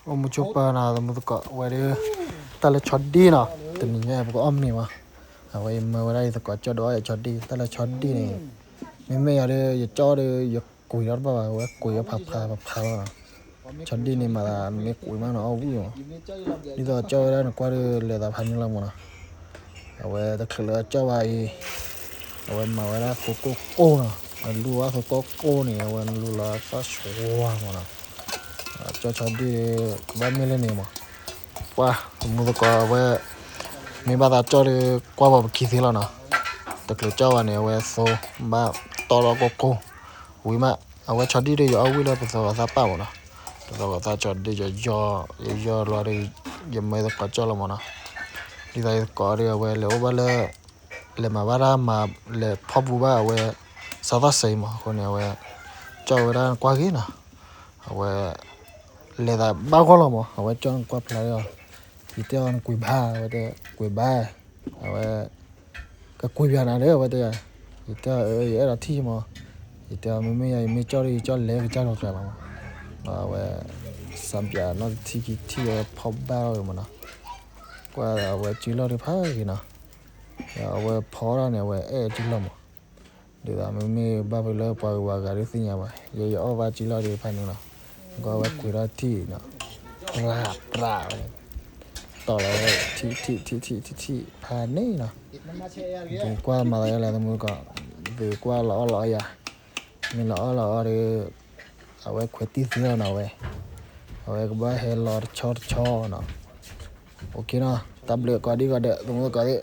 အိၣ်မူဆိပၢၤနီၤ သမူသကိးဝဲဒၣ်, တၢ်လၢဆီဒံၣ်နီၤ တနံၤညါပကအီၣ်မ့ၤမး, အဝဲယမၢဝဲဒၣ်ယသကိးကၠီဒီးအီၣ်ဆီဒံၣ် တၢ်လၢဆီဒံၣ်န့ၣ်, မ့မ့ၢ်ယၤဒီး ယကၠီဒီး ယကွံာ်ဒီးတဘၣ်ဘၣ် အဝဲကွံာ်အီၤဖးဖးဖးဖးလီၤနီၤ, ဆီဒံၣ်န့ၣ်မၤသးမ့ၢ်ကွံာ်မးနီၤ အီၣ်ဝံၣ်မး, ဒ်သိးကၠီဝဲဒၣ်နကွၢ်ဒီး လဲၤသးဖးန့ၣ်လီၤမးနီၤ, အဝဲတချုးလၢကၠီဘၣ်အံၤ အဝဲမၤဝဲဒၣ်သိကိၢ်ကိၢ်နီၤ, အလူဝဲသိကိၢ်ကိၢ်န့ၣ် အဝဲလူလီၤသီၣ်ဆှီမးနီၤ, ကၠီဆီဒံၣ် ကဘၣ်မ့ၢ်လၢန့ၣ်မး, ပှၤသမူသကိးအဝဲ မ့ၢ်ဘၣ်သးကၠီဒီး ကွၢ်ပှၤပခံသ့လီၤနီၤ, တချုးကၠီဘၣ်န့ၣ် အဝဲသိ ဘၣ်တီလီၤကိၢ်ကိၢ်, ဝံၤမး အဝဲဆီဒံၣ်ဒီး ယအီၣ်ဝံၣ်လၢပသီၣ်ဂီၤသးပာ်မးနီၤ, ပသီၣ်ဂီၤသးကၠီဒံၣ်ယယီၢ် ယယီၢ်လီၤဒီး ယမၢသကိးကၠီလီၤမးနီၤ, ဒ်သိးယသကိးဒီး အဝဲလဲၤအိၣ်ဘၣ်လၢ လဲၤမၤဘၣ်တၢ်မၤ လဲၤဖီၣ်ပူၤဘၣ်အဝဲ စးသီၣ်စဲအံၤမး အဃိန့ၣ် အဝဲ ကၠီဝဲဒၣ်ကွၢ်ဂ့ၤနီၤ, အဝဲ လဲၤသးဘၣ်ဂီၢ်လီၤမး အဝဲကၠီနကွၢ်ဖျါဒီး, ယတဲအီၤနကွံာ်ဘၣ် အဝဲတဲကွံာ်ဘၣ်, အဝဲ ကကွံာ်ပၠးနၤဒီး အဝဲတဲ, ယတဲအီၤ ယအဲၣ်ဒိးထံၣ်မး, ယတဲအီၤ မ့မ့ၢ်ယၤ ယမ့ၢ်ကၠီဒီး ယကၠီလဲၤကစၢ်လီၤကျါလီၤမး, ဒီးအဝဲ စးပၠးနီတထံၣ်ခံထံၣ် အဝဲဖီၣ်ဘၣ်အီၤမးနီၤ, ကွၢ်အဝဲစုလီၢ်ဒီးဖးဂ့ၤနီၤ, ဒီးအဝဲဖီၣ်ဒၣ်န့ၣ် အဝဲအဲၣ်စုလီၢ်မး, ဒ်သိးမ့မ့ၢ်ဘၣ်ဖဲလၢပှၤဂုၤပှၤဂၤဒုးသ့ၣ်ညါဘၣ် ယဲယအီၣ်ဘၣ်စုလီၢ်ဒီးဖးန့ၣ်လီၤ, ကွၢ်ဝဲကွံာ်ထီၣ်ထံၣ်နီၤ, ပြးပြးဝဲ, တီၢ်လီၤဝဲ ထံၣ်ထံၣ်ထံၣ်ထံၣ်ထံၣ်ထံၣ်ဖးန့ၣ်နီၤ, သုကွၢ်မၤသးယလဲၣ်သမူသကိး, သုကွၢ်လီၤအီၣ်လီၤအီယၤ, မ့ၢ်လီၤအီၣ်လီၤအီဒီး အဝဲခွဲးတံၢ်သ့လီၤနီၤဝဲ, အဝဲကဘၣ်ဟဲလီၤတဆီတဆီနီၤ, အိၣ်ခ့နီၤ တၢ်ဘျုးကိးဒံကိးဒဲး သမူသကိးသ့ၣ်